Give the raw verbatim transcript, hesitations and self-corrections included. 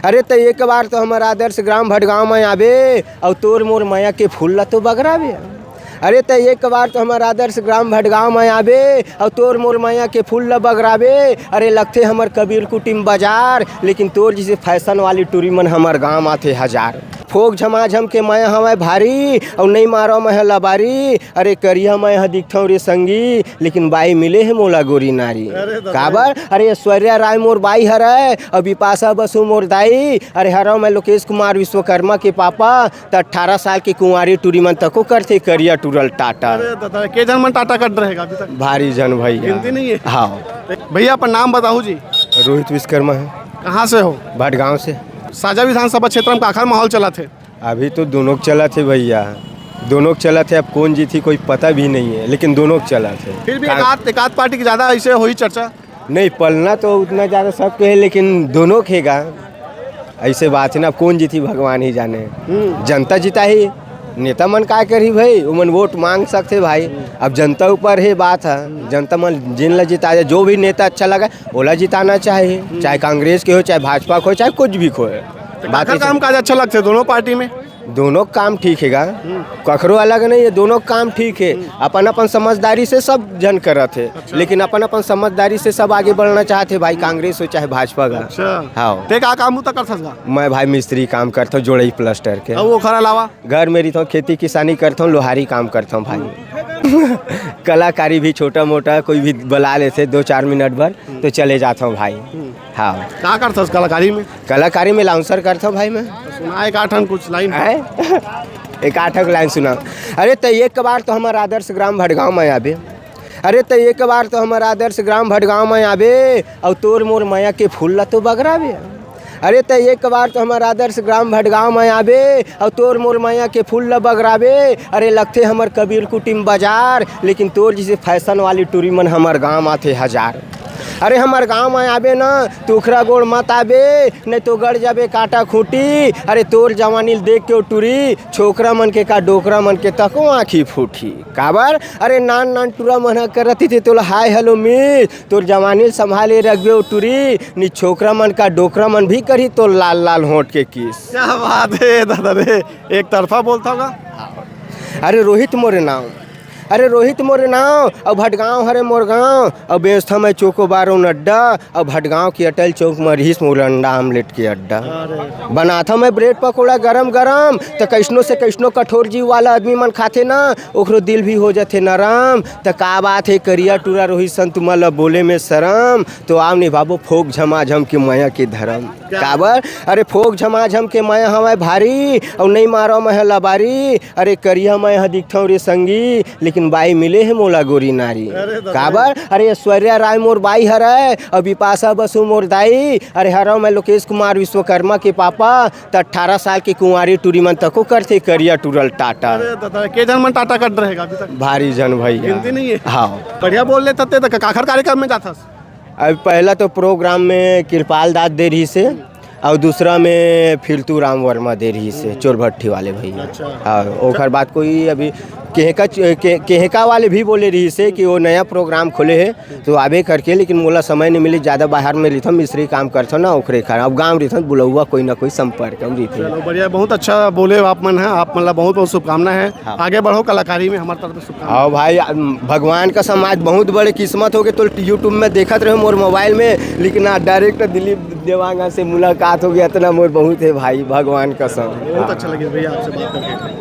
अरे त एक बार तो हमर आदर्श ग्राम भटगांव में आबे, अउ तोर मोर मया के फूल ला तो बगराबे। अरे त एक बार तो हमर आदर्श ग्राम भटगांव में आबे, अउ तोर मोर मया के फूल ला बगराबे। अरे लगथे हमर कबीर कुटीम बाजार, लेकिन तोर जैसे फैशन वाली टूरी मन हमर गांव आथे हजार। फोक झमाझम के मया हवय भारी, अउ नइ मारो मैं ह लबारी। अरे करिया मैं ह दिखथंव रे संगी, लेकिन बाई मिले हे मोला गोरी नारी। अरे दादा। काबर? अरे ऐश्वर्या राय मोर बाई हरय, अउ बिपाशा बसु मोर दाई। अरे हरव मैं लोकेश कुमार विश्वकर्मा के पापा, त अठारह साल के कुंवारी टूरी मन तको करथे करिया टूरल टाटा। अरे दादा, के झन मन टाटा कट रहेगा अभी तक? भारी झन भैया। गिनती नहीं है? हाँ। भैया अपन नाम बताहू जी। रोहित विश्वकर्मा है। कहाँ से हो? भटगांव से। साजा विधानसभा क्षेत्र में काखर माहौल चलत हे? अभी तो दोनों के चलत हे भैया, दोनों के चलत हे। अब कौन जीती कोई पता भी नहीं है, लेकिन दोनों के चलत हे। फिर भी का- एक आध, एक आध पार्टी की ज्यादा ऐसे होई चर्चा? नहीं, पलना तो उतना ज्यादा सबके है, लेकिन दोनों के हेगा। ऐसे बात है ना, अब कौन जीती भगवान ही जाने। हम्म। जनता जिताही, नेता मन का करही भाई, उमन वोट मांग सकथे भाई। अब जनता ऊपर हे बात है, जनता मन जिन ला जिता जाए, जो भी नेता अच्छा लगा ओला जिताना चाहिए, चाहे कांग्रेस के हो, चाहे भाजपा के हो, चाहे कुछ भी हो। तो बात काखर ऐसे काम काज अच्छा लगथे दोनों पार्टी में? दोनों काम ठीक हेगा, कखरो अलग नहीं है, दोनों काम ठीक है। अपन अपन समझदारी से सब जन करत हे, अच्छा। लेकिन अपन अपन समझदारी से सब आगे बढ़ना चाहते भाई, कांग्रेस हो चाहे भाजपा का। अच्छा। हाँ। ते का काम उता करथस गा? मैं भाई मिस्त्री काम करथंव, जोड़ई प्लास्टर के। अउ ओखर अलावा? घर में रहिथंव, खेती किसानी करथंव, लोहारी काम करथंव भाई। कलाकारी भी छोटा मोटा कोई भी बुला लेथे दो चार मिनट भर, तो चले जाथंव भाई। हाँ। का करथस कलाकारी में? कलाकारी में लाउंसर करथंव भाई मैं। सुना एक आठन कुछ लाइन। हैं? एक आठक लाइन सुना। अरे त एक बार तो हमर आदर्श ग्राम भटगांव में आबे। अरे त एक बार तो हमर आदर्श ग्राम भटगांव में आबे, अउ तोर मोर मया के फूल ला तो बगराबे। अरे त एक बार तो हमर आदर्श ग्राम भटगांव में आबे, अउ तोर मोर मया के फूल ला बगराबे। अरे लगथे हमर कबीर कुटीम बाजार, लेकिन तोर जैसे फैशन वाली टूरी मन हमर गांव आथे हजार। अरे हमर गांव में आबे ना, तुखरा गोड़ मत आबे, नहीं तो गड़ जाबे कांटा खूंटी। अरे तोर जवानी ल देख के ओ टूरी, छोकरा मन के का डोकरा मन के तको आँखी फूटी। काबर? अरे नान नान टूरा मन ह करत ही ते तोला हाय हेलो मिस, तोर जवानी ल संभाले रखबे ओ टूरी, नी छोकरा मन का डोकरा मन भी करही तोर लाल लाल होंठ के किस। क्या बात है दादा रे, एक तरफा बोलता होगा। अरे रोहित मोरे नाम, अरे रोहित मोरे नाव, अउ भटगांव हरे मोर गांव, अउ बेचथंव मैं चोकोबार अउ नड्डा, अउ भटगांव के अटल चौक म रिहिस मोर अंडा आमलेट के अड्डा। अरे। बनाथंव मैं ब्रेड पकोड़ा गरम गरम, त कइसनो से कइसनो कठोर जीव वाला आदमी मन खाथे ना, ओखरो दिल भी हो जाथे नरम। त का बात हे करिया टूरा रोहित संत, तुमन ल बोले में शरम, तो आव निभाबो फोक झमाझम के मया के धरम। क्या? काबर? अरे फोक झमाझम के मया हवय भारी, अउ नइ मारो मैं ह लबारी। अरे करिया मैं ह दिखथंव रे संगी, लेकिन बाई मिले हे मोला गोरी नारी। अरे दादा। काबर? अरे ऐश्वर्या राय मोर बाई हरय, अउ बिपाशा बसु मोर दाई। अरे हरव मैं लोकेश कुमार विश्वकर्मा के पापा, त अठारह साल के कुंवारी टूरी मन तको करथे करिया टूरल टाटा। अरे दादा, के झन मन टाटा कट रहेगा अभी तक? भारी झन भैया। गिनती नहीं है? हाँ। बढ़िया बोल लेते ते, त काखर कार्यक्रम में जाथस? अब पहला तो प्रोग्राम में कृपाल दास दे रहिस हे, अउ दूसरा में फिरतू राम वर्मा दे रहिस हे, चोरभट्टी वाले भैया। अच्छा। हाँ, ओकर बाद कोई अभी केहका च-, के-, केहका वाले भी बोले रहिस हे कि वो नया प्रोग्राम खोले हे, तो आबे करके, लेकिन मोला समय नहीं मिली, ज्यादा बाहर में रहिथंव, मिस्त्री काम करथंव ना, ओकरे कारण। अब गाँव रहिथंव, बुलउवा कोई ना कोई संपर्क में रहिथे। चलो बढ़िया, बहुत अच्छा बोले आप मन ह, आप मन ला बहुत बहुत शुभकामना है। हाँ। आगे बढ़ो कलाकारी में, हमारे तरफ से शुभकामना। हाँ भाई, भगवान का समाज बहुत बड़े किस्मत हो गए, तो YouTube में देखत रहे मोर मोबाइल में, लेकिन आज डायरेक्ट दिलीप देवांगन से मुलाकात हो गया, इतना मोर बहुत है भाई, भगवान कसम। बहुत अच्छा लगे भैया आपसे बात करके।